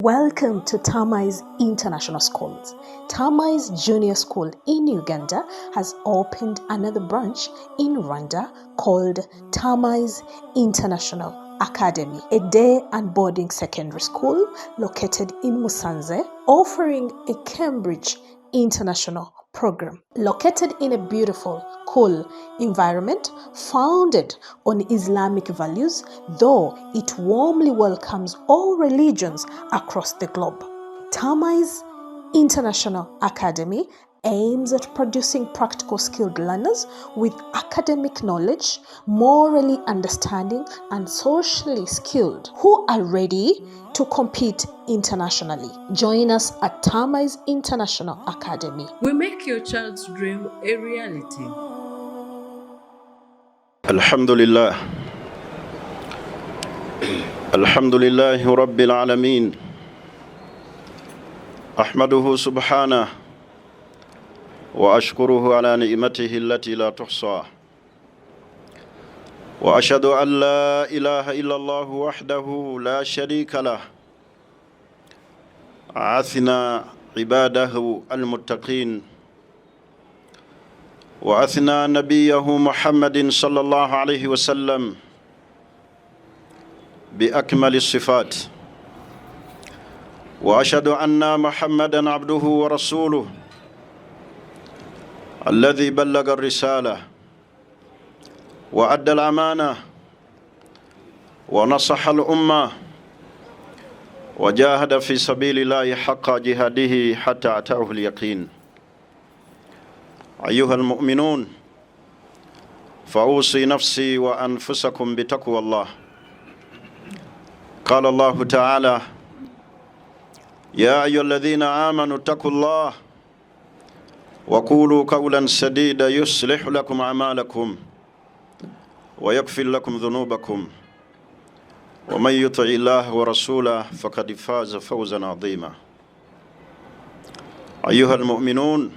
Welcome to Tamai's International Schools. Tamai's Junior School in Uganda has opened another branch in Rwanda called Tamai's International Academy, a day and boarding secondary school located in Musanze, offering a Cambridge International program. Located in a beautiful, cool environment founded on Islamic values, though it warmly welcomes all religions across the globe. Tamai's International Academy aims at producing practical skilled learners with academic knowledge, morally understanding, and socially skilled who are ready to compete internationally. Join us at Tamai's International Academy. We make your child's dream a reality. الحمد لله، الحمد لله رب العالمين، احمده سبحانه واشكره على نعمته التي لا تحصى، واشهد ان لا اله الا الله وحده لا شريك له، اثنى عباده المتقين واثنى نبيه محمد صلى الله عليه وسلم باكمل الصفات، واشهد ان محمدا عبده ورسوله الذي بلغ الرساله وادى الامانه ونصح الامه وجاهد في سبيل الله حق جهاده حتى اتاه اليقين. ايها المؤمنون، فاوصي نفسي وانفسكم بتقوى الله. قال الله تعالى: يا ايها الذين امنوا اتقوا الله وقولوا قولا سديدا يصلح لكم اعمالكم ويغفر لكم ذنوبكم، ومن يطع الله ورسوله فقد فاز فوزا عظيما. ايها المؤمنون،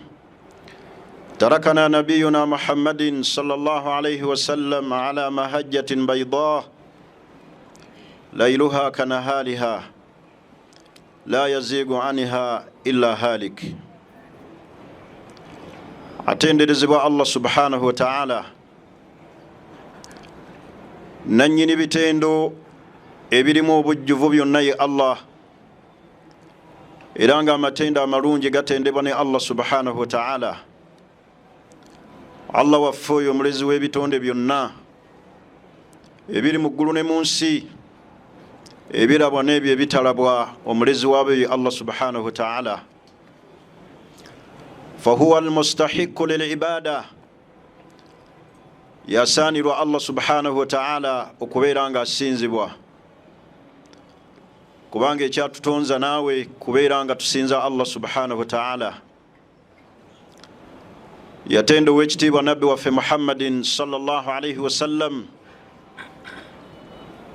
تركنا نبينا محمد صلى الله عليه وسلم على مهجة بيضاء ليلها كنهارها، لا يزيغ عنها إلا هالك. Atenderezebwa Allah subhanahu wa taala, nannyini bitendo ebirimu obujjuvu byonna ye Allah, era nga amatendo amalungi gatendebwa ne Allah subhanahu wa taala. Allah waffe oyo omulezi w'ebitonde byonna ebiri mu ggulu ne mu nsi, ebirabwa n'ebyo ebitalabwa, omulezi waabyo ye Allah subhanahu wa taala. Fahuwa almustahiqu lilibada, yasaanirwa Allah subhanahu wa taala okubeera nga asinzibwa, kubanga ekyatutonza naawe kubeera nga tusinza Allah subhanahu wa taala. Yatenda owekitiibwa nabbi waffe Muhammadin sallallahu alaihi wasallam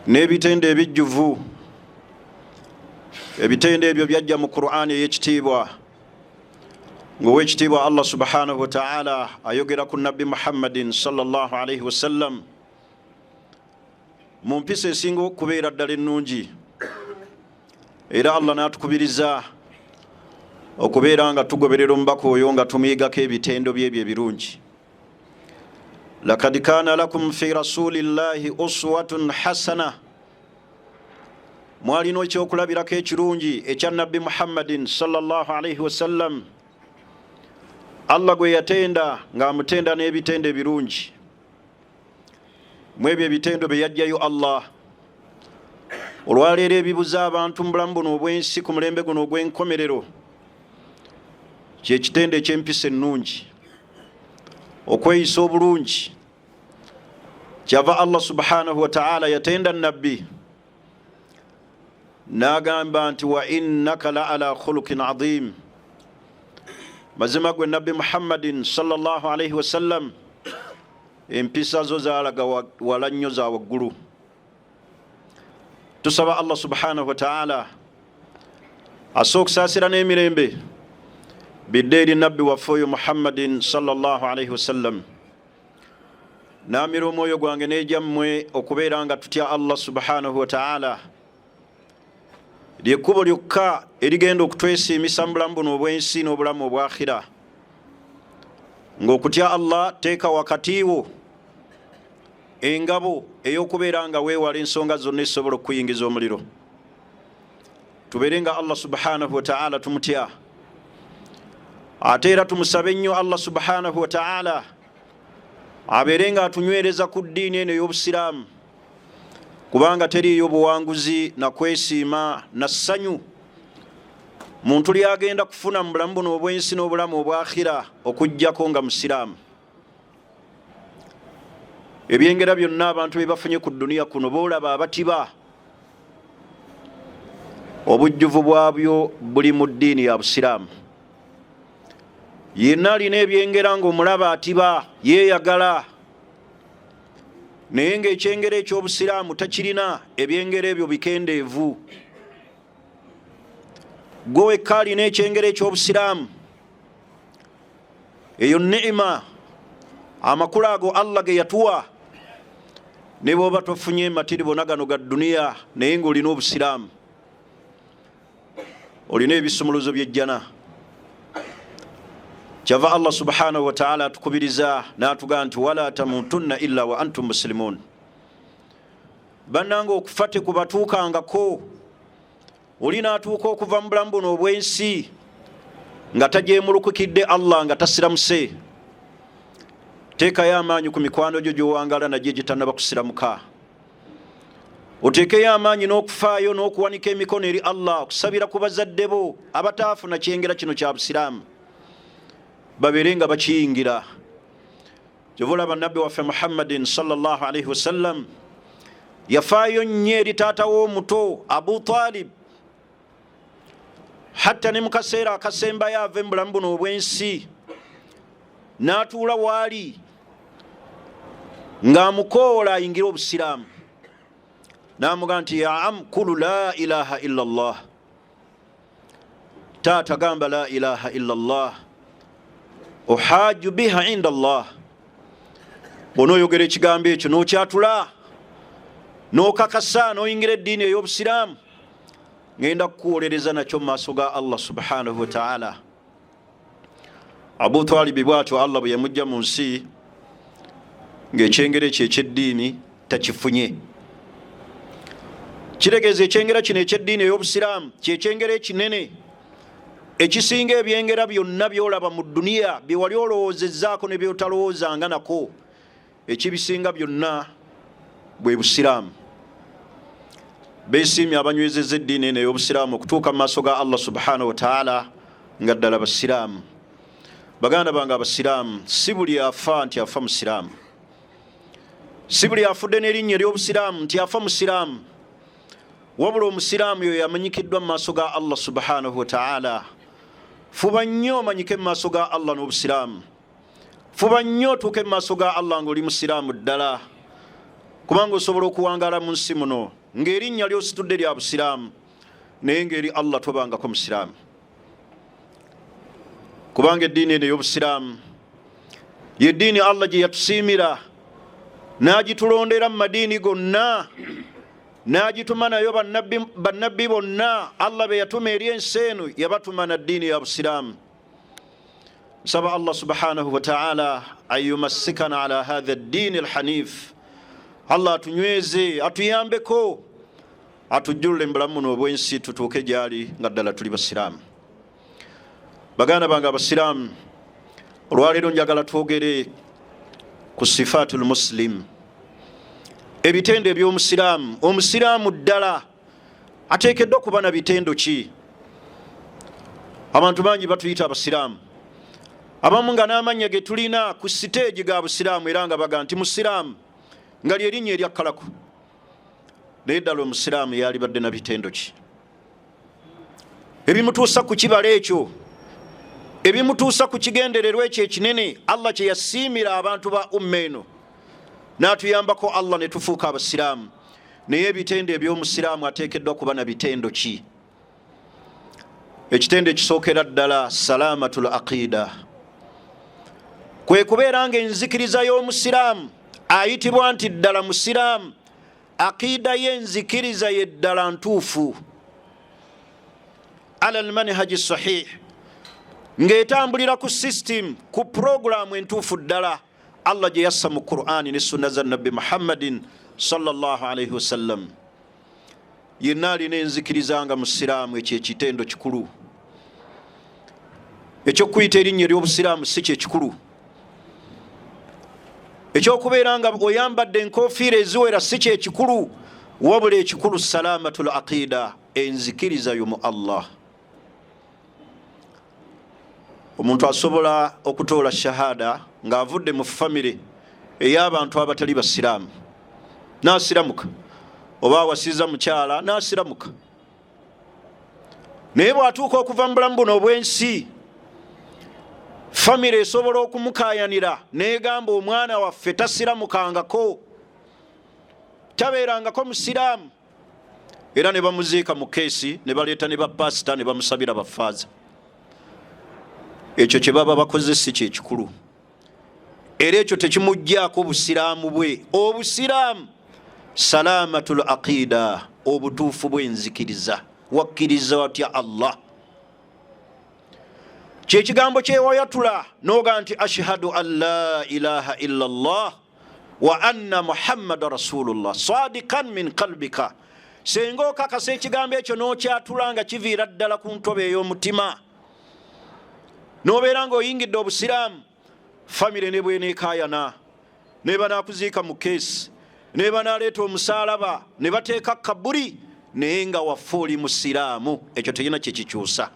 n'ebitendo ebijjuvu. Ebitendo ebyo byajja mu Qur'ani ey'ekitiibwa, ng'owekitiibwa Allah subhanahu wa taala ayogera ku nabbi Muhammadin sallallahu alaihi wasallam mu mpisa esinga okubeera ddala ennungi, era Allah n'atukubiriza okubeera nga tugoberera omubaka oyo nga tumuyigako ebitendo byebyo ebirungi. Lakad kana lakum fi rasulillahi uswatun hasana, mwalina ekyokulabirako ekirungi ekya nabbi Muhammadin sallallahu alaihi wasallam, Allah gwe yatenda ng'amutenda n'ebitendo ebirungi. Mu ebyo ebitendo bye yajjayo Allah, olwaleero ebibuza abantu mu bulamu buno obw'ensi ku mulembe guno ogw'enkomerero, kyekitendo eky'empisa ennungi, okweyisa obulungi. Kyava Allah subhanahu wa taala yatenda nabbi n'agamba nti: wa innaka la ala khuluqin adhim, mazima gwe nabbi Muhammadin sallallahu alaihi wasallam, empisa zo zalaga wala nnyo, za waggulu. Tusaba Allah subhanahu wa taala assa okusaasira n'emirembe bidde eri nabbi waffe oyo Muhammadin sallallahu alaihi wasallam. Naamira omwoyo gwange n'egyammwe okubeera nga tutya Allah subhanahu wa taala. Lyekkubo lyokka erigenda okutwesiimisa mu bulamu buno obw'ensi n'obulamu obw'akhira. Ng'okutya Allah teeka wakati wo engabo ey'okubeera nga weewala ensonga zonna ezisobola okukuyingiza omuliro. Tubeere nga Allah subhanahu wataala tumutya, ate era tumusabe nnyo Allah subhanahu wataala abeere nga atunywereza ku ddiini eno ey'obusiraamu, kubanga teriiyo buwanguzi na kwesiima na ssanyu muntu lyagenda kufuna mu bulamu buno obw'ensi n'obulamu obw'akhira okuggyako nga musiraamu. Ebyengera byonna abantu bye bafunye ku dduniya kuno boolaba abatiba, obujjuvu bwabyo buli mu ddiini ya busiraamu. Yenna alina ebyengera ng'omulaba atiba yeeyagala, naye ng'ekyengera eky'obusiraamu takirina, ebyengera ebyo bikendeevu. Gwe wekka alina ekyengera eky'obusiraamu, eyo ni'ima, amakulu ago Allah ge yatuwa. Ne bw'oba tofunye matiribona gano ga dduniya, naye ng'olina obusiraamu, olina ebisumuluzo by'ejjana. Kyava Allah subhanahu wataala atukubiriza n'atugaa nti wala tamutunna illa wa antum muslimun. Bannanga, okufa tekubatuukangako. Oli n'atuuka okuva mu bulamu buno obw'ensi nga tagyemulukukidde Allah, nga tasiramuse. Teekayo amaanyi ku mikwano gyo gy'owangala nagyo egitannaba kusiramuka, oteekeyo amaanyi n'okufaayo n'okuwanika emikono eri Allah okusabira ku bazadde bo abataafuna kyengera kino kya busiraamu, babeere nga bakiyingira. Kyova olaba nabbi waffe Muhammadin sallallahu alaihi wasallam yafaayo nnyo eri taata w'omuto Abu Talib, hatta ne mu kaseera akasembayo ava mu bulamu buno obw'ensi n'atuula waali ng'amukoola ayingire obusiraamu, n'amugaa nti ya am kulu la ilaha illa llah, taata gamba la ilaha illa llah, ohaju biha inda llah. Bw'onooyogera ekigambo ekyo n'okyatula n'okakasa n'oyingira eddiini ey'obusiraamu, ngenda kukuwolereza nakyo mu maaso ga Allah subhanahu wataala. Abu Talibi bwatyo Allah bwe yamujja mu nsi ng'ekyengera ekyo ekyeddiini takifunye. Kitegeeza ekyengera kino ekyeddiini ey'obusiraamu kyekyengera ekinene ekisinga ebyengera byonna byolaba mu dduniya, bye wali olowoozezzaako ne byotalowoozanga nako. Ekibisinga byonna bwe busiraamu. Beesiimye abanywezezza eddiini eno ey'obusiraamu okutuuka mu maaso ga Allah subhanahu wataala nga ddala basiraamu. Baganda bange abasiraamu, si buli afa nti afa musiraamu, si buli afudde n'erinnya ery'obusiraamu nti afa musiraamu, wabula omusiraamu yoyo amanyikiddwa mu maaso ga Allah subhanahu wataala. Fuba nnyo omanyike mu maaso ga Allah n'obusiraamu. Fuba nnyo otuuke mu maaso ga Allah ng'oli musiraamu ddala, kubanga osobola okuwangaala mu nsi muno ng'erinnya ly'ositudde lya busiraamu, naye ng'eri Allah tobangako musiraamu, kubanga eddiini eno ey'obusiraamu yeddiini Allah gye yatusiimira n'agitulondera mu madiini gonna, n'agituma nayo bannabbi bonna Allah be yatuma eri ensi eno, yabatuma na ddiini ya busiraamu. Nsaba Allah subhanahu wataala an yumassikana ala hatha ddiini alhanif, Allah atunyweze, atuyambeko, atujjulule mu bulamu buno obw'ensi, tutuuke gyali nga ddala tuli basiraamu. Baganda bange abasiraamu, olwaleero njagala twogere ku sifaatu lmuslim, ebitendo eby'omusiraamu. Omusiraamu ddala ateekeddwa kuba na bitendo ki? Abantu bangi batuyita abasiraamu, abamu nga n'amannya ge tulina ku siteegi ga busiraamu, era nga baga nti musiraamu nga lyerinnya eryakkalako, naye ddala omusiraamu yalibadde na bitendo ki ebimutuusa ku kibala ekyo, ebimutuusa ku kigendererwa ekyo ekinene Allah kye yasiimira abantu ba umma eno n'atuyambako Allah ne tufuuka abasiraamu? Naye ebitendo eby'omusiraamu, ateekeddwa kuba na bitendo ki? Ekitendo ekisookera ddala, salamatul aqida, kwe kubeera nga enzikiriza y'omusiraamu ayitibwa nti ddala musiraamu, aqida ye, enzikiriza ye ddala ntuufu. Ala almanhaji sahih, ng'etambulira ku system, ku puroguramu entuufu ddala Allah gye yassa mu Qur'ani ne sunna za Nabbi Muhammadin sallallahu alaihi wasallam. Yenna alina enzikiriza nga musiraamu, ekyo ekitendo kikulu. Ekyokuyita erinnya ery'obusiraamu si kyekikulu, ekyokubeera nga oyambadde enkofiira eziwera si kyekikulu, wabula ekikulu salamatul aqida, enzikiriza yo mu Allah. Omuntu asobola okutoola shahada ng'avudde mu famire ey'abantu abatali basiraamu n'asiramuka, oba awasiza mukyala n'asiramuka, naye bw'atuuka okuva mu bulamu buno obw'ensi, famire esobola okumukayanira n'egamba, omwana waffe tasiramukangako, tabeerangako musiraamu, era ne bamuziika mu keesi, ne baleeta ne bapasita ne bamusabira bafaaza. Ekyo kye baba bakoze si kyekikulu, era ekyo tekimugjaako busiraamu bwe. Obusiraamu salamatul aqida, obutuufu bw'enzikiriza. Wakkiriza watya Allah? Kyekigambo kyewayatula noga nti ashhadu an la ilaha illa llah wa anna muhammada rasulullah sadikan min qalbika. Senga okakasa ekigambo ekyo n'okyatula nga kiviira ddala ku ntobe ey'omutima, n'obeera ng'oyingidde obusiraamu, famire ne bweneekayana, ne banaakuziika mu keesi, ne banaaleeta omusaalaba ne bateeka kaburi, naye nga waffe oli musiraamu, ekyo terina kyekikyusa.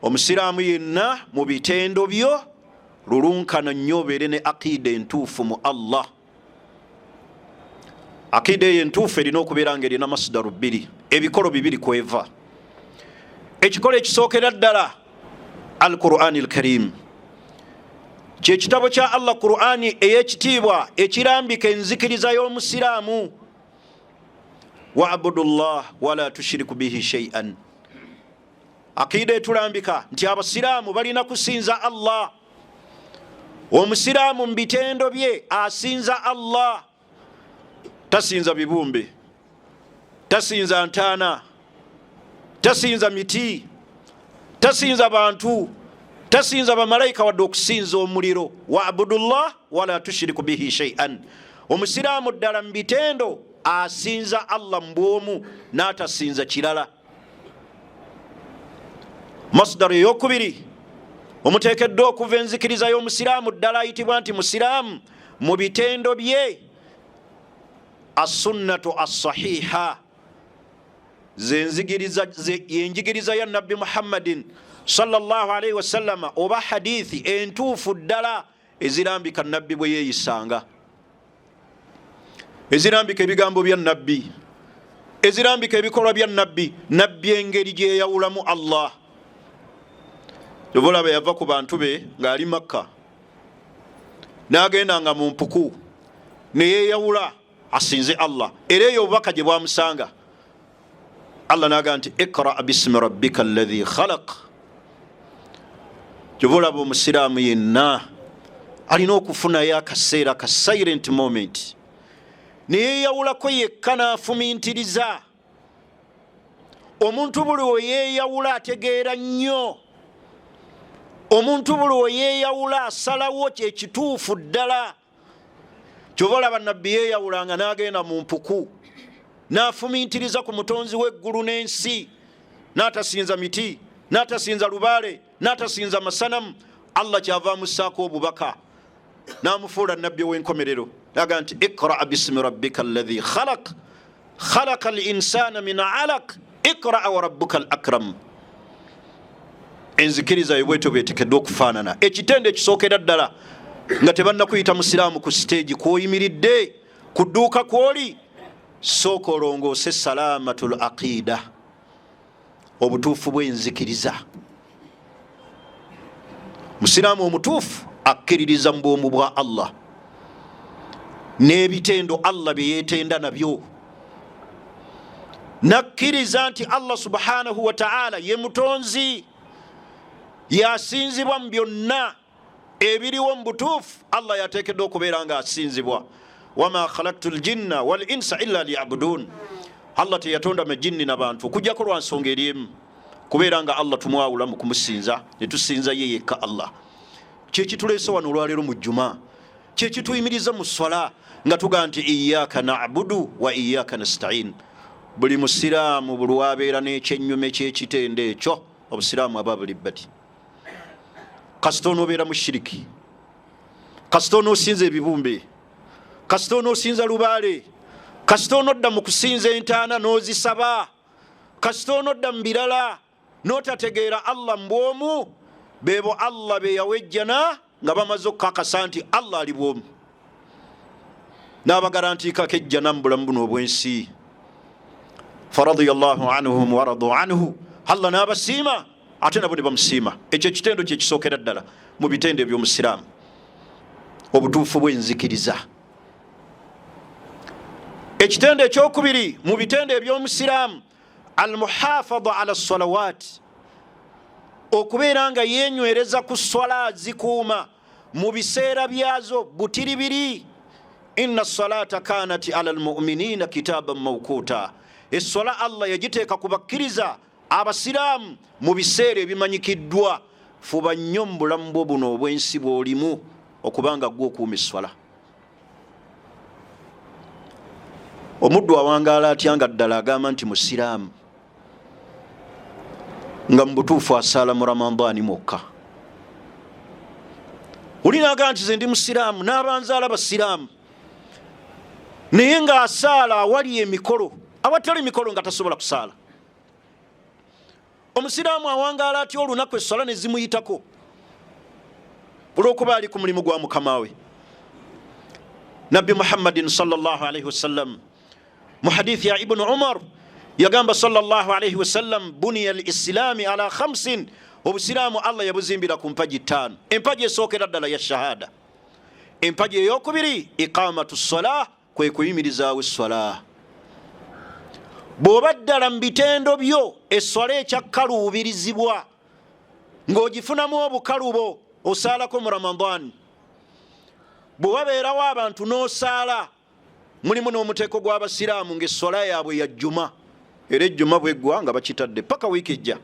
Omusiraamu yenna mu bitendo byo lulunkana nnyo obeere ne aqida entuufu mu Allah. Aqida eyo entuufu erina okubeera nga erina masidaru bbiri, ebikolo bibiri kweva. Ekikolo ekisookera ddala al Qurani al Karim, kyekitabo kya Allah Qurani ey'ekitiibwa ekirambika enzikiriza y'omusiraamu. Wabudu llah wala tushiriku bihi sheian. Aqida etulambika nti abasiraamu balina kusinza Allah. Omusiraamu mu bitendo bye asinza Allah, tasinza bibumbe, tasinza ntaana, tasinza miti, tasinza bantu, tasinza bamalayika, wadde okusinza omuliro. Wabudullah wala tushiriku bihi sheian. Omusiraamu ddala mu bitendo asinza Allah mu bwomu n'atasinza kirala. Masdaru eyokubiri omuteekeddwa okuva enzikiriza y'omusiraamu ddala ayitibwa nti musiraamu mu bitendo bye, assunnatu assahiha, yenjigiriza ya Nabbi Muhammadin sallallahu alaihi wasallama, oba hadithi entuufu ddala ezirambika Nabbi bwe yeeyisanga, ezirambika ebigambo bya Nabbi, ezirambika ebikolwa bya Nabbi, Nabbi engeri gyeyawulamu Allah. Obulaba yava ku bantu be ng'ali Makka n'agenda nga mu mpuku neyeyawula asinze Allah, era eyo obubaka gye bwamusanga. Allah naga nti ikra bisimi rabbika alladhi khalaq. Kyova olaba omusiraamu yenna alina okufunayo akaseera ka silent moment neyeyawulako yekka n'afumintiriza. Omuntu buli weyeyawula ategeera nnyo, omuntu buli weyeyawula asalawo kyekituufu ddala. Kyova olaba Nabbi yeeyawulanga n'agenda mu mpuku n'afumintiriza ku mutonzi w'eggulu n'ensi, n'atasinza miti, n'atasinza lubaale, n'atasinza masanamu. Allah kyava amussaako obubaka n'amufuula nabbi ow'enkomerero, aga nti ikra bisimi rabbika alladhi khalaq khalaqa al insana min alaq ikraa wa rabbuka al akram. Enzikiriza yo bwetyo bwetekeddwa okufaanana. Ekitendo ekisookera ddala nga tebannakuyita musiraamu ku siteegi kwoyimiridde ku dduuka kwoli, sooka olongoose salamatul aqida, obutuufu bw'enzikiriza. Musiraamu omutuufu akkiririza mu bwomu bwa Allah n'ebitendo Allah bye yeetenda nabyo, nakkiriza nti Allah subhanahu wa taala ye mutonzi, yasinzibwa mu byonna ebiriwo. Mu butuufu Allah yateekeddwa okubeera nga asinzibwa. Wama khalaktu ljinna wal insa illa liyabudun. Allah teyatonda majinni nabantu okujjako lwa nsonga eri emu. Kubeera nga Allah tumwawula mu kumusinza, ne tusinza ye yekka Allah. Kyekituleese wano olwaleero mu Juma, kyekituyimiriza mu swala nga tugamba nti iyaka nabudu wa iyaka nastain. Buli musiraamu buli wabeera n'ekyennyume ky'ekitendo ekyo, obusiraamu aba buli bbati. Kasita onoobeera mu shiriki, kasita onoosinza ebibumbe, kasita onoosinza lubaale, kasita onodda mu kusinza entaana n'ozisaba, kasita onodda mu birala n'otategeera Allah mbwomu, bebo Allah be yawejjana nga bamaze okukakasa nti Allah ali bwomu, n'abagarantiikako ejjana mu bulamu buno obw'ensi. Faradiyallahu anhum waradu anhu, Allah n'abasiima ate nabo ne bamusiima. Ekyo ekitendo kye kisookera ddala mu bitendo eby'omusiraamu, obutuufu bw'enzikiriza. Ekitendo ekyokubiri mu bitendo eby'omusiraamu, almuhafadha ala salawat, okubeera nga yenywereza ku swala, zikuuma mu biseera byazo butiribiri. Inna salata kanat ala almuminina kitaban mawkuta, esswala Allah yagiteeka ku bakkiriza abasiraamu mu biseera ebimanyikiddwa. Fuba nnyo mu bulamu bwo buno obw'ensi bw'olimu okubanga gwe okuuma esswala. Omuddu awangaala atya nga ddala agamba nti musiraamu, nga mu butuufu asaala mu Ramadhaani mwokka? Oli n'agamba nti ze ndi musiraamu, n'abanzaala basiraamu, naye ng'asaala awali emikolo, awatali mikolo nga tasobola kusaala. Omusiraamu awangaala atya olunaku esswala ne zimuyitako olw'okuba ali ku mulimu gwa mukama we? Nabbi Muhammadin sallallahu alaihi wasallam mu hadithi ya Ibnu Umar yagamba sallallahu alaihi wasallam, buniya lislami ala khamsin, obusiraamu Allah yabuzimbira ku mpagi ttaano. Empagi esookera ddala ya shahada, empagi eyokubiri iqamatu ssalah, kwe kuyimirizaawo esswala. Bw'oba ddala mu bitendo byo esswala ekyakkaluubirizibwa ng'ogifunamu obukalubo, osaalako mu Ramadhan, bwe wabeerawo abantu n'osaala, mulimu n'omuteeko gw'abasiraamu ng'esswala yaabwe ya Juma, era ejjuma bweggwa nga bakitadde paka wiiki ejja.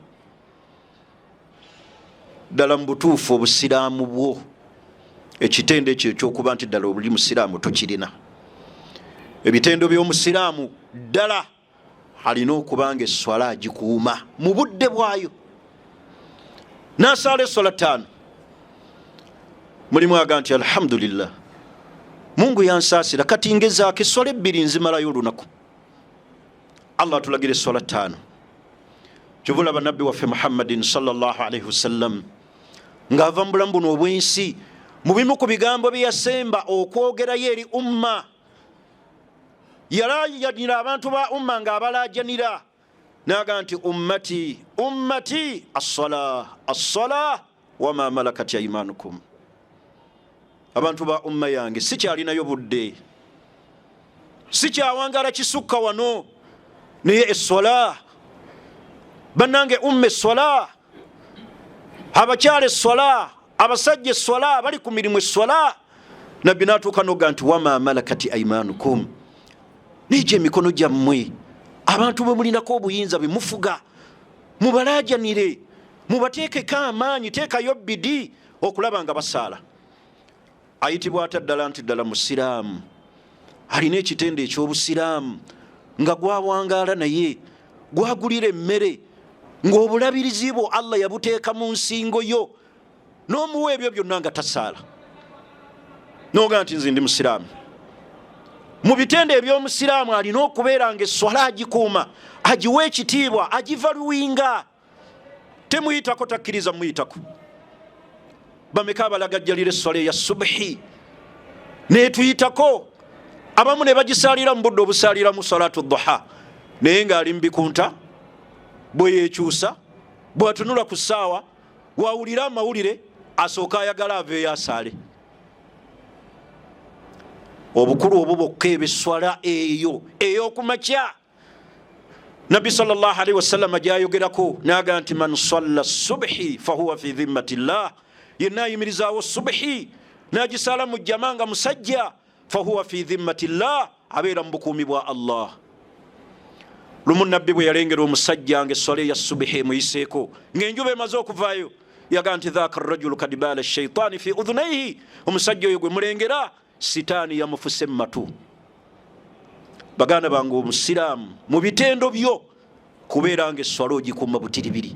Ddala mu butuufu obusiraamu bwo ekitendo ekyo ekyokuba nti ddala oli musiraamu tokirina. Ebitendo by'omusiraamu ddala alina okuba nga esswala agikuuma mu budde bwayo, n'asaala esswala ttaano. Mulimu aga nti alhamdulillah, Mungu yansaasira, kati ngezaako esswala ebbiri nzimalayo olunaku. Allah atulagira esswala ttaano. Kyova olaba nabbi waffe Muhammadin sallallahu alaihi wasallam ng'ava mu bulamu buno obw'ensi, mu bimu ku bigambo bye yasemba okwogerayo eri umma, yalajanira abantu ba umma ng'abalajanira n'agamba nti ummati ummati assala assala wama malakat aimanukum, abantu ba umma yange sikyalinayo budde, sikyawangala kisukka wano, naye esswala bannange, umma esswala, abakyala esswala, abasajja esswala, bali ku mirimu esswala. Nabbi n'atuuka noga nti wama malakati aimanukum, naye emikono gyammwe abantu bwe mulinako obuyinza bwe mufuga, mubalajanire, mubateekeko amaanyi, teekayo bidi okulaba nga basaala. Ayitibwa ata ddala nti ddala musiraamu alina ekitendo eky'obusiraamu nga gwawangaala naye gwagulira emmere, ng'obulabirizi bwo Allah yabuteeka mu nsingo yo, n'omuwa ebyo byonna nga tasaala, noga nti nze ndi musiraamu. Mu bitendo eby'omusiraamu alina okubeera nga esswala agikuuma, agiwa ekitiibwa, agivaluwinga, temuyitako, takkiriza muyitako. Bameka abalagajjalira esswala eya subuhi netuyitako, abamu ne bagisaalira mu budde obusaaliramu salatu duha, naye ng'ali mu bikunta, bwe yeekyusa, bw'atunula ku ssaawa, wawulira amawulire asooka ayagala aveeyo asaale. Obukulu obwo bwokka ebeswala eyo ey'okumakya Nabbi sallallahu alaihi wasallam gyayogerako n'agamba nti man salla subhi fahuwa fi dhimmati llah, yenna ayimirizaawo subhi n'agisaala mu jjama nga musajja, fahuwa fi dhimmati llah, abeera mu bukuumi bwa Allah. Lumu Nabbi bwe yalengera omusajja nga esswala eya subihi emuyiseeko, ng'enjuba emaze okuvaayo, yagaa nti dhaka rajulu kad baala shaitaani fi udhunaihi, omusajja oyo gwe mulengera sitaani yamufuse mu matu. Baganda bange, omusiraamu mu bitendo byo kubeera nga esswala ogikuuma butiribiri,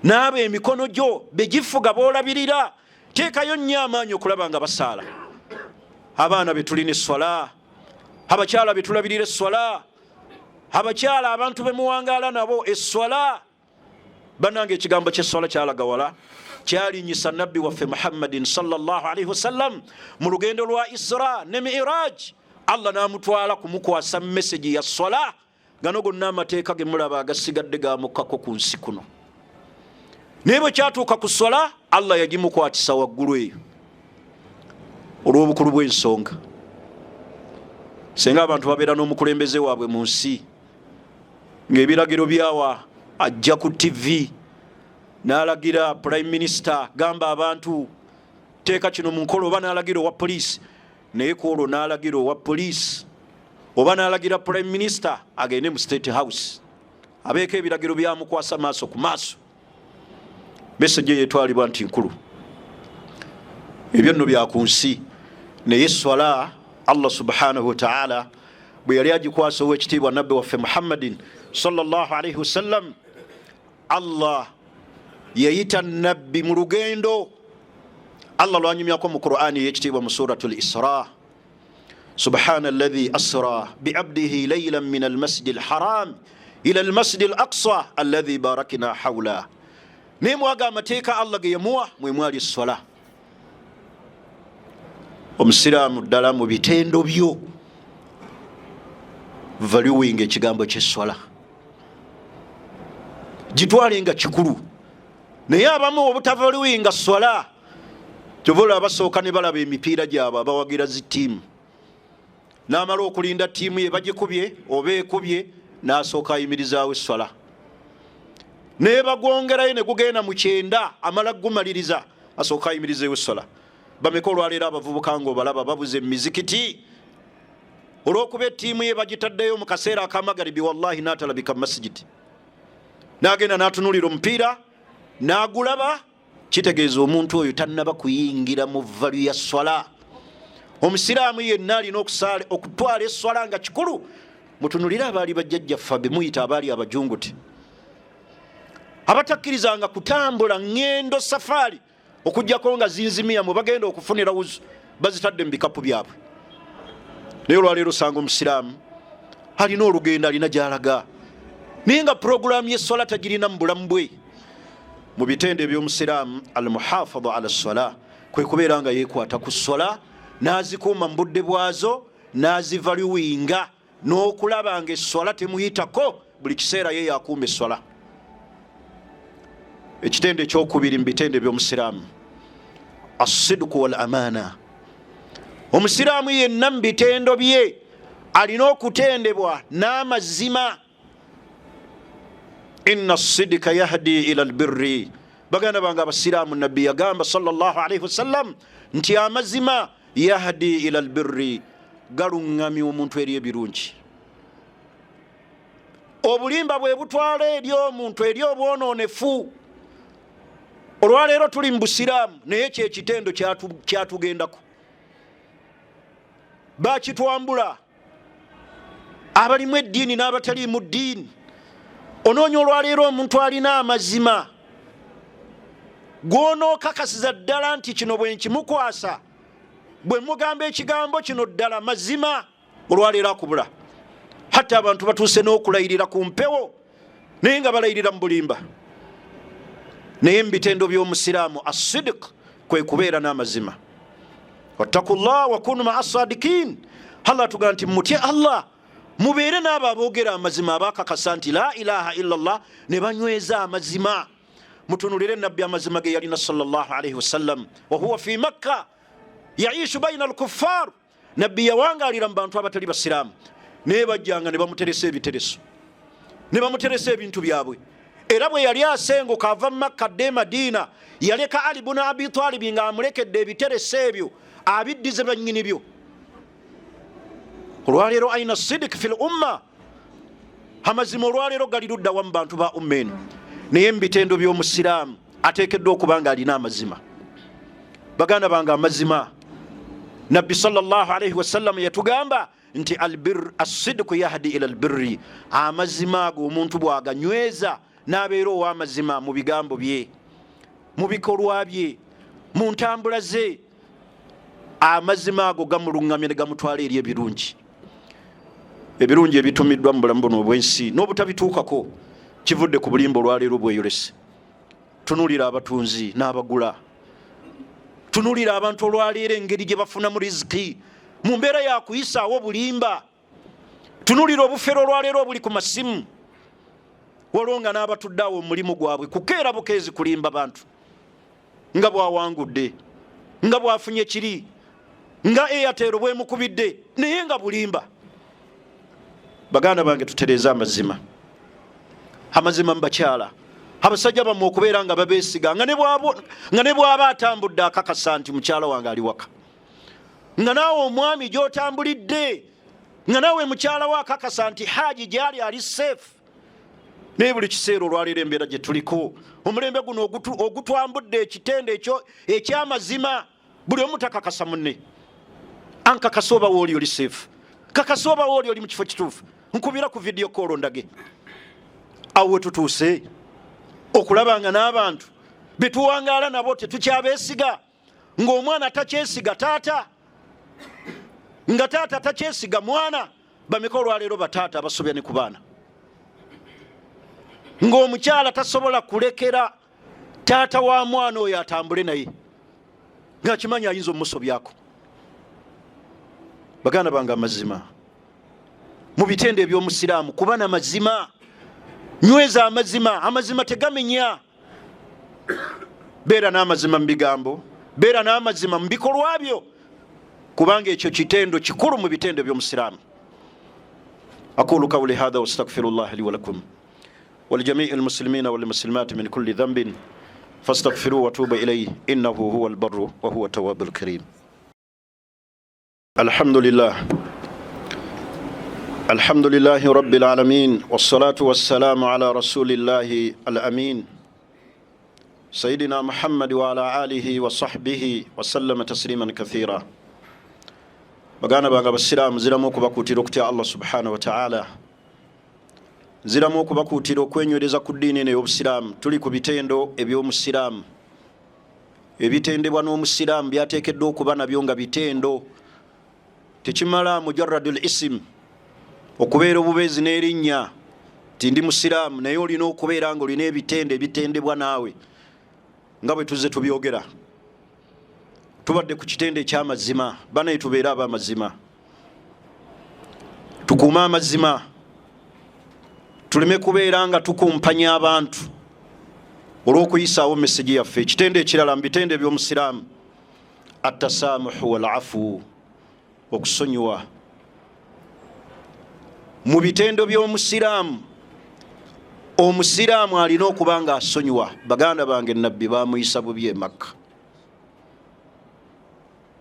naaba emikono gyo begifuga boolabirira, teekayo nnyo amaanyi okulaba nga basaala. Abaana betulina esswala, abakyala betulabirira esswala, abakyala abantu bemuwangaala nabo esswala. Banange, ekigambo kyesswala kyalagawala, kyalinyisa Nabbi waffe Muhammadin salllahalaihi wasallam mu lugendo lwa Isra ne Miraj. Allah namutwala kumukwasa mesagi ya swala. Gano gonna amateeka gemulaba agasigadde gamukkako ku nsi kuno, naye bwe kyatuuka ku swala, Allah yagimukwatisa waggulu eyo olw'obukulu bw'ensonga. Senga abantu babeera n'omukulembeze waabwe mu nsi, ng'ebiragiro byawa ajja ku TV n'alagira prime minister, gamba abantu teeka kino mu nkola, oba n'alagira owa poliisi. Naye ku olwo n'alagira owa poliisi oba n'alagira prime minister agende mu State House abeeko ebiragiro byamukwasa maaso ku maaso, message yetwalibwa nti nkulu. Ebyo nno byaku nsi, naye swala Allah subhanahu wataala bwe yali agikwasa owekitiibwa Nabbi waffe Muhammadin salllahalaihi wasallam, Allah yayita Nabbi mu lugendo. Allah lwanyumyako mu Qurani eyekitiibwa mu Surat l Isra: subhana alladhi asra biabdihi laylan min almasjidi alharam ila almasjidi al aqsa alladhi barakna hawla. Naye mwaga amateeka Allah ge yamuwa mwe mwali eswala. Omusiraamu ddala mu bitendo byo valuwinga ekigambo kyeswala, gitwale nga kikulu. Naye abamu obutavaluwinga swala, kyova olaba basooka ne balaba emipiira gyabwe, abawagira zi ttiimu, n'amala okulinda ttiimu ye bagikubye oba ekubye, n'asooka ayimirizaawo eswala, naye bagwongerayo ne gugenda mu 90, amala gumaliriza asooka ayimirizeewo eswala. Bameka olwaleero abavubuka nga obalaba babuze emizikiti olw'okuba ettiimu ye bagitaddeyo mu kaseera akamagaribi, wallahi n'atalabika mu masigiti, n'agenda n'atunuulira omupiira n'agulaba. Kitegeeza omuntu oyo tannaba kuyingira mu value ya swala. Omusiraamu yenna alina okutwala eswala nga kikulu. Mutunulire abaali bajjajjaffe bemuyita abaali abajunguti, abatakkirizanga kutambula ŋŋendo safaari okugjako nga zinzimiya mwe bagenda okufunira wuzu bazitadde mu bikapu byabwe. Naye olwaleero osanga omusiraamu alina olugendo, alina gyalaga, naye nga puroguramu yeswala tagirina mu bulamu bwe. Mu bitendo ebyomusiraamu, almuhafadha ala swala kwe kubeera nga yeekwata ku swala, n'azikuuma mu budde bwazo, n'azivaluwinga, n'okulaba nga eswala temuyitako. Buli kiseera ye yakuuma eswala. Ekitendo ekyokubiri mu bitendo ebyomusiraamu, assiduku wal amaana. Omusiraamu yenna mu bitendo bye alina okutendebwa n'amazima. Inna sidika yahdi ila lbirri. Baganda bange abasiraamu, Nabbi yagamba salllahalaihi wasallam nti amazima yahdi ila lbirri, galuŋŋamya omuntu eri ebirungi. Obulimba bwe butwala eri omuntu eri obwononefu. Olwaleero tuli mu busiraamu, naye kyekitendo kyatugendako, bakitwambula abalimu eddiini n'abataliimu ddiini. Onoonya olwaleero omuntu alina amazima gwonookakasiza ddala nti kino bwe nkimukwasa, bwe mugamba ekigambo kino ddala mazima, olwaleero akubula. Hatta abantu batuuse n'okulayirira ku mpewo, naye nga balayirira mu bulimba. Naye mu bitendo by'omusiraamu, assidik kwe kubeera n'amazima. Wattakullah wakunu maa sadikin. Allah tugaa nti mutye Allah, mubeere n'abo aboogera amazima, abakakasa nti la ilaha illallah ne banyweza amazima. Mutunulire Nabbi amazima ge yalina salllahalaihi wasallam, wahuwa fi Makka yaishu baina alkuffar. Nabbi yawangalira mu bantu abatali basiraamu, naye bajjanga ne bamuteresa ebitereso, ne bamuteresa ebintu byabwe. Era bwe yali asenguka ava mu Makka dde Madiina, yaleka Ali bunu Abi Talibi ng'amulekedde ebitereso ebyo abiddize bannyini byo. Olwaleero aina sidik fi l umma? Amazima olwaleero gali luddawa mu bantu ba umma eno? Naye mu bitendo by'omusiraamu ateekeddwa okuba nga alina amazima. Baganda bange, amazima Nabbi sallallahu alaihi wasallam yatugamba nti albir assidku yahdi ila albirri, amazima ago omuntu bwaganyweza n'abeera ow'amazima mu bigambo bye, mu bikolwa bye, mu ntambula ze, amazima ago gamuluŋŋamya ne gamutwala eri ebirungi. Ebirungi ebitumiddwa mu bulamu buno obw'ensi n'obutabituukako kivudde ku bulimba olwaleero bweyolese. Tunulira abatunzi n'abagula, tunulira abantu olwaleero engeri gye bafunamu riziki mu mbeera yakuyisaawo bulimba, tunulira obufere olwaleero obuli ku masimu. Waliwo nga n'abatudde awo omulimu gwabwe kukeera bukeezi kulimba bantu nga bwawangudde, nga bwafunye kiri, nga Airtel bwemukubidde, naye nga bulimba. Baganda bange, tutereeze amazima. Amazima mu bakyala, abasajja bammwe okubeera nga babeesiga, nga ne bw'aba atambudde akakasa nti mukyala wange ali waka, nga naawe omwami gy'otambulidde, nga naawe mukyala we akakasa nti Haji gyali ali safe. Naye buli kiseera olwaleero embeera gye tuliko, omulembe guno ogutwambudde ekitendo ekyo ekyamazima, buli omu takakasa munne. Ankakasa oba wooli oli safe, kakasa oba wooli oli mu kifo kituufu, nkubira ku video call ndage. Awo wetutuuse okulaba nga n'abantu betuwangaala nabo tetukyabeesiga, ng'omwana takyesiga taata, nga taata takyesiga mwana. Bameka olwaleero bataata abasobya ne ku baana, ng'omukyala tasobola kulekera taata wa mwana oyo atambule naye, ng'akimanyi ayinza omusobyako. Baganda bange, amazima mu bitendo eby'omusiraamu kuba na mazima. Nyweza amazima, amazima tegamenya. Beera n'amazima mu bigambo, beera n'amazima mu bikolwa byo, kubanga ekyo kitendo kikulu mu bitendo by'omusiraamu. Aqulu qawli hadha wastaghfirullah li wa lakum ولجميع المسلمين والمسلمات من كل ذنب فاستغفروه وتوبوا إليه إنه هو البر وهو التواب الكريم. الحمد لله، الحمد لله رب العالمين، والصلاة والسلام على رسول الله الأمين سيدنا محمد وعلى آله وصحبه وسلم تسليما كثيرا. Baganda bange abasiraamu, nziramu okubakuutira okutya Allah subhanahu wa ta'ala, nziramu okubakuutira okwenywereza ku ddiini eno ey'obusiraamu. Tuli ku bitendo eby'omusiraamu, ebitendebwa n'omusiraamu byateekeddwa okuba nabyo nga bitendo. Tekimala mujarradul isim, okubeera obubeezi n'erinnya nti ndi musiraamu, naye olina okubeera nga olina ebitendo ebitendebwa naawe, nga bwe tuzze tubyogera. Tubadde ku kitendo ekyamazima. Banaye, tubeere ab'amazima, tukuume amazima, tuleme kubeera nga tukumpanya abantu olw'okuyisaawo message yaffe. Ekitendo ekirala mu bitendo eby'omusiraamu, attasamuhu walafu, okusonyiwa. Mu bitendo by'omusiraamu, omusiraamu alina okuba nga asonyiwa. Baganda bange, Nabbi bamuyisa bubi e Makka,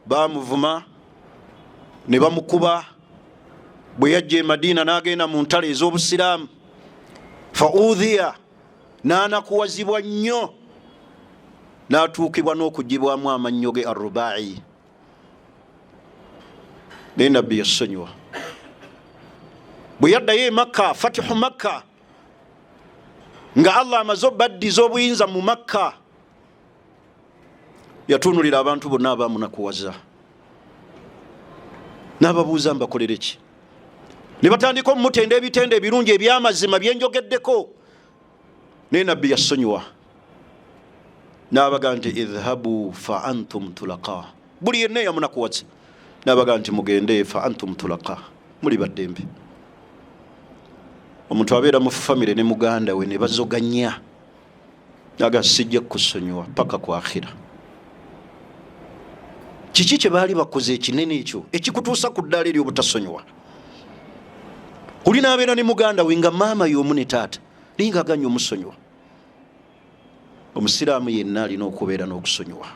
bamuvuma ne bamukuba. Bwe yajja e Madiina n'agenda mu ntalo ez'obusiraamu, faudhiya, n'anakuwazibwa nnyo, n'atuukibwa n'okugibwamu amannyo ge arrubai, naye Nabbi yasonyiwa. Bwe yaddayo e Makka, fatihu Makka, nga Allah amaze obaddiza obuyinza mu Makka, yatuunulira abantu bonna abamunakuwaza n'ababuuza, "Mbakolere ki?" Ne batandika omumutenda ebitendo ebirungi ebyamazima byenjogeddeko, naye Nabbi yasonyiwa n'abaga nti, "Idhhabu fa antum tulaqa." Buli yenna eyamunakuwaza n'abaga nti, "Mugende, fa antum tulaqa, muli baddembe." Omuntu abeera mu famire ne muganda we ne bazoganya, aga, "Sijja kukusonyiwa paka ku akhira." Kiki kye baali bakoze ekinene ekyo ekikutuusa ku ddaala ery'obutasonyiwa? Oli n'abeera ne muganda we nga maama y'omu ne taata, naye nga aganya omusonyiwa. Omusiraamu yenna alina okubeera n'okusonyiwa.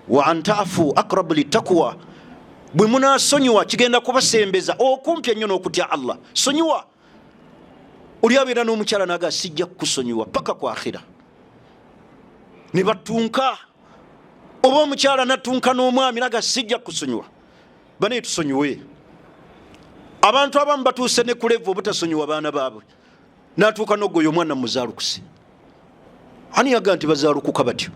Wa an tafu aqrabu littaqwa. Bwe munaasonyiwa kigenda kubasembeza okumpi ennyo n'okutya Allah. Sonyiwa. Oli abeera n'omukyala naga sijja kukusonyiwa paka ku akhira, ne batunka. Oba omukyala natunka n'omwami naga sijja kukusonyiwa. Bane tusonyiwe. Abantu abamu batuuse ne ku level obutasonyiwa baana baabwe, natuuka n'ogoya omwana muzaalukuse. Ani yaga nti bazaalukuka batyo?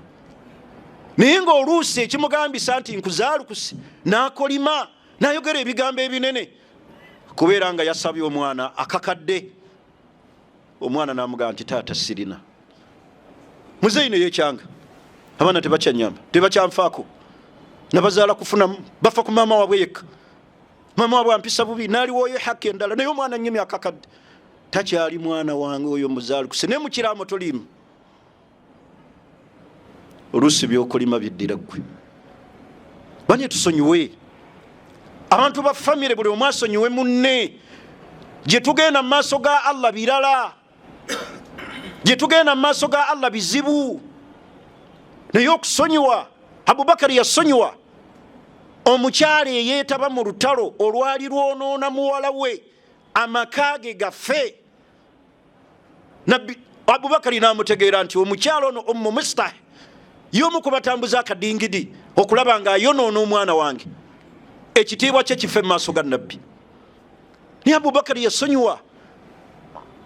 Naye ng'oluusi ekimugambisa nti nkuzaalukuse n'akolima n'ayogera ebigambo ebinene, kubeera nga yasabye omwana akakadde. Omwana n'amugamba nti taata sirina. Muzeeyi ne yeekyanga, abaana tebakyanyamba, tebakyanfaako, nabazaala kufunamu, bafa ku maama waabwe yekka, maama waabwe ampisa bubi, n'aliwooyo haki endala, naye omwana nnyemi akakadde takyali mwana wange oyo muzaalukuse. Naye mukiraamo toliimu. Oluusi byokulima biddira ggwe. Banye tusonyiwe. Abantu ba famire buli omu asonyiwe munne. Gye tugenda mu maaso ga Allah birala, gye tugenda mu maaso ga Allah bizibu. Naye okusonyiwa, Abubakari yasonyiwa omukyala eyeetaba mu lutalo olwali lwonoona muwala we, amaka ge gafe. Nabbi Abubakari n'amutegeera nti omukyala ono Ummu Mustah y'omu ku batambuza akadingidi okulaba ng'ayonoona omwana wange, ekitiibwa kye kife mu maaso ga Nabbi. Naye Abubakari yasonyiwa,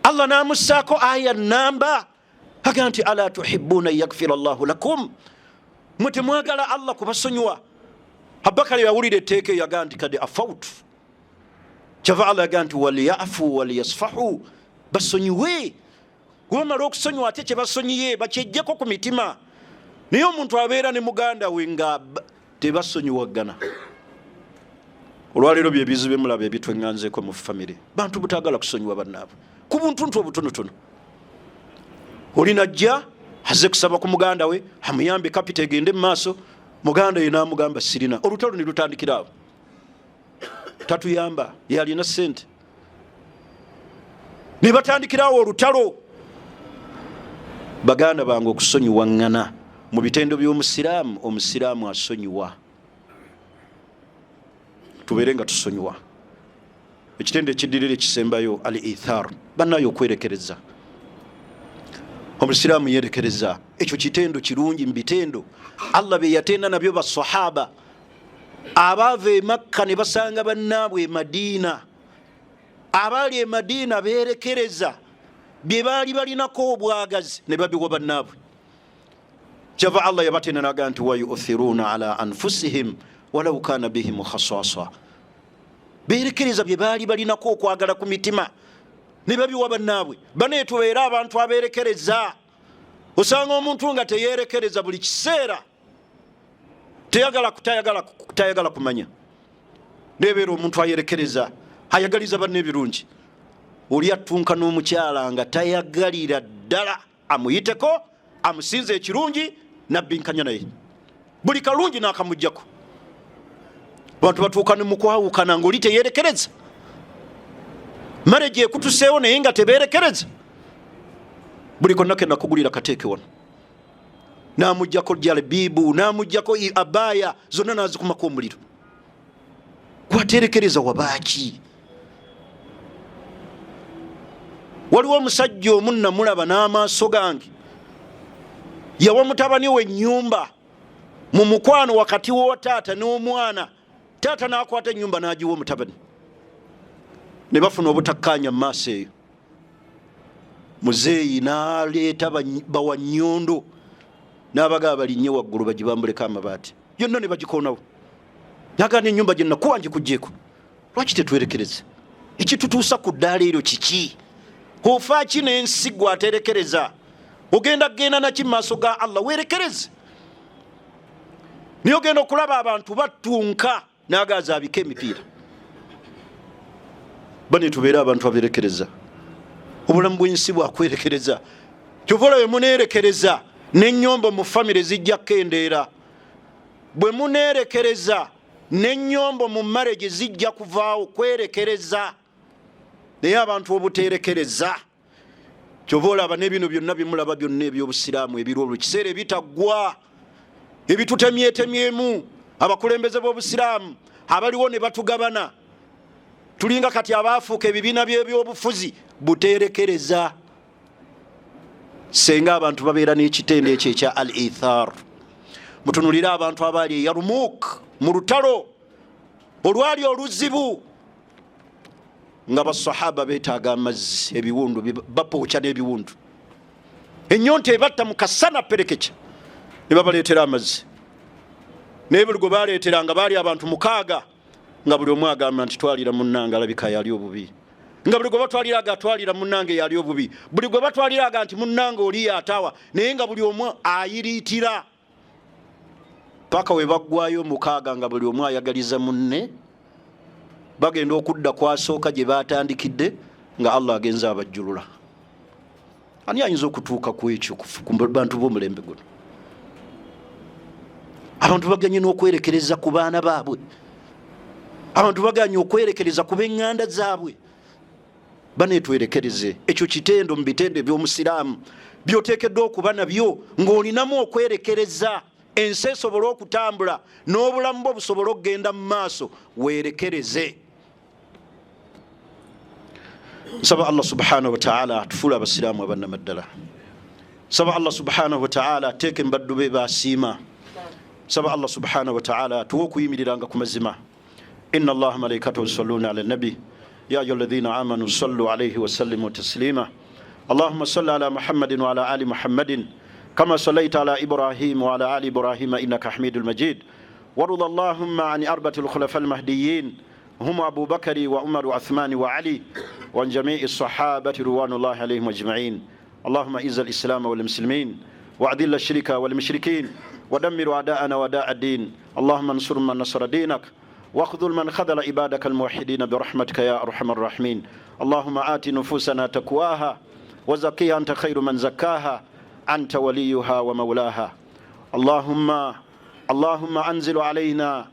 Allah n'amussaako aya namba aga nti ala tuhibbuna yakfira Allahu lakum, mwe temwagala Allah kubasonyiwa. Abubakari yawulira etteeka eyo yagaa nti kadi afautu. Kyava Allah yagaa nti waliyafu waliyasfahu, basonyiwe. Bwebamala okusonyiwa ate kye basonyiye bakyejjeko ku mitima. Naye omuntu abeera ne muganda we nga tebasonyiwagana. Olwaleero bye bizibu bye mulaba ebitweŋŋanzeeko mu famire, bantu butaagala kusonyiwa bannaabwe ku buntuntu obutonotono. Oli najja azze kusaba ku muganda we amuyambe kapita egende mu maaso, muganda we n'amugamba sirina. Olutalo ne lutandikira awo, tatuyamba yalina ssente, ne batandikirawo olutalo. Baganda bange, okusonyiwaŋŋana mu bitendo by'omusiraamu, omusiraamu asonyiwa. Tubeere nga tusonyiwa. Ekitendo ekiddirira ekisembayo al ithar, bannaye okwerekereza. Omusiraamu yerekereza, ekyo kitendo kirungi mu bitendo Allah bye yatenda nabyo basahaba abaava e Makka ne basanga bannaabwe e Madiina. Abaali e Madiina beerekereza bye baali balinako obwagazi ne babiwa bannaabwe. Kyava Allah yabatenda naga nti wayuthiruuna ala anfusihim walau kana bihim khasasa. Beerekereza bye baali balinako okwagala ku mitima ne babiwa bannaabwe. Bane tubeere abantu abeerekereza. Osanga omuntu nga teyeerekereza buli kiseera, tayagala kumanya. Nebeera omuntu ayerekereza, ayagaliza banne ebirungi. Oli attunka n'omukyala nga tayagalira ddala amuyiteko, amusinze ekirungi, nabbinkanya naye buli kalungi n'akamuggyako. Abantu batuuka ne mukwawukana ng'oli teyeerekereza. Marriage ekutuseewo naye nga tebeerekereza. Buli konna ke nakugulira kateeke wano, n'amuggyako jalabibu, n'amuggyako abaya zonna n'azikumako omuliro. Gwaterekereza wabaaki? Waliwo omusajja omu namulaba n'amaaso gange, yawa mutabani we ennyumba mu mukwano wakati wa taata n'omwana. Taata n'akwata ennyumba n'agiwa omutabani, ne bafuna obutakkaanya mu maaso eyo. Muzeeyi n'aleeta bawannyondo n'abagaba balinnye waggulu bagibambuleko amabaati yonna ne bagikoonawo. Nagamba ennyumba gye nakuwa ngikuggyeeko. Lwaki tetwerekereza? Ekitutuusa ku ddaala eryo kiki? Ofa ki n'ensi gwe aterekereza? Ogenda kugenda naki mu maaso ga Allah? Weerekereze. Naye ogenda okulaba abantu batunka n'agaaza abika emipiira. Bane tubeere abantu abeerekereza. Obulamu bw'ensi bwakwerekereza. Kyova olaba muneerekereza n'ennyombo mu famire zijja kukendeera. Bwe muneerekereza n'ennyombo mu marriage zijja kuvaawo, kwerekereza. Naye abantu obuteerekereza, kyova olaba n'ebino byonna bimulaba byonna ebyobusiraamu ebiri olwo kiseera ebitaggwa ebitutemyetemyemu. Abakulembeze b'obusiraamu Abaliwo ne batugabana. Tulinga kati abaafuuka ebibiina by'ebyobufuzi buteerekereza. Senga abantu babeera n'ekitendo ekyo ekya al ithar. Mutunulire abantu abaali e Yarmuk mu lutalo olwali oluzibu, nga basahaba beetaaga amazzi, ebiwundu bapookya n'ebiwundu, ennyonta ebatta mu kasana perekeca, ne babaleetera amazzi. Naye buli gwe baleeteranga baali abantu 6, nga buli omu agamba nti twalira munnange alabika yali obubi, nga buli gwe batwalira aga twalira munnange yali obubi, buli gwe batwalira aga nti munnange oli yataawa, naye nga buli omu ayiriitira paka we baggwayo 6, nga buli omu ayagaliza munne. Bagenda okudda kwasooka gye batandikidde nga Allah agenza abajjulula. Ani ayinza okutuuka ku ekyo ku bantu b'omulembe guno? Abantu baganye n'okwerekereza ku baana baabwe, abantu baganye okwerekereza ku b'eŋŋanda zaabwe. Baneetwerekereze. Ekyo kitendo mu bitendo eby'omusiraamu by'oteekeddwa okuba nabyo, ng'olinamu okwerekereza ensi esobole okutambula n'obulamu bwo busobole okugenda mu maaso. Weerekereze. Nsaba Allah subhanahu wa ta'ala atufuule abasiraamu abannamaddala. Nsaba Allah subhanahu wa ta'ala ateeke mu baddu be baasiima. Nsaba Allah subhanahu wa ta'ala atuwe okuyimiriranga ku mazima. Inna Allaha malaikatahu yusalluna ala nabi ya ayyuhalladhina amanu sallu alayhi wa sallimu taslima. Allahumma salli ala Muhammadin wa ala ali Muhammadin kama sallaita ala Ibrahim wa ala ali Ibrahim innaka Hamidul Majid. Warda Allahumma an arbatil khulafal mahdiyyin hum Abu Bakari wa Umar wa Uthman wa Ali wa an jami'i sahabati ridwanullahi alayhim ajma'in. Allahumma izz al-islam wal muslimin wa adhill ash-shirka wal mushrikin wa dammir a'da'ana wa da'a ad-din. Allahumma ansur man nasara dinak واخذل من خذل عبادك الموحدين برحمتك يا أرحم الراحمين. اللهم آت نفوسنا تقواها وزكيها أنت خير من زكاها أنت وليها ومولاها. اللهم أنزل علينا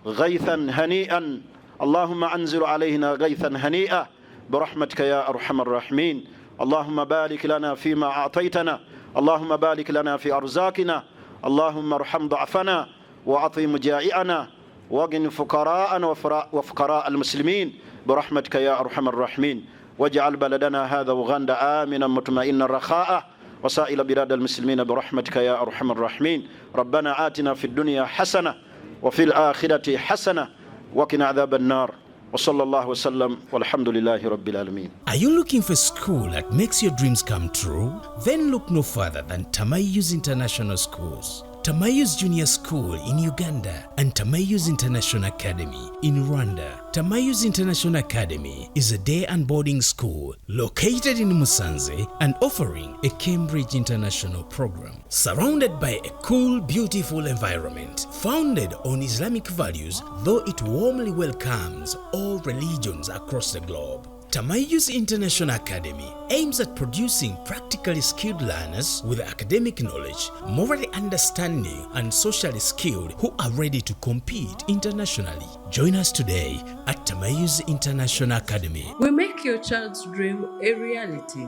غيثا هنيئا، اللهم أنزل علينا غيثا هنيئا برحمتك يا أرحم الراحمين. اللهم بارك لنا فيما أعطيتنا، اللهم بارك لنا في أرزاقنا، اللهم ارحم ضعفنا وأعط مجائعنا واغن فقراءنا وفقراء المسلمين برحمتك يا أرحم الراحمين. واجعل بلدنا هذا أوغندا آمنا مطمئنا رخاء وسائر بلاد المسلمين برحمتك يا أرحم الراحمين. ربنا آتنا في الدنيا حسنة وفي الآخرة حسنة وقنا عذاب النار. وصلى الله وسلم والحمد لله رب العالمين. Are you looking for a school that makes your dreams come true? Then look no further than Tamayouz International Schools. Tamayouz Junior School in Uganda and Tamayouz International Academy in Rwanda. Tamayouz International Academy is a day and boarding school located in Musanze and offering a Cambridge International program. Surrounded by a cool, beautiful environment, founded on Islamic values, though it warmly welcomes all religions across the globe. Tamayouz International Academy aims at producing practically skilled learners with academic knowledge, morally understanding, and socially skilled who are ready to compete internationally. Join us today at Tamayouz International Academy. We make your child's dream a reality.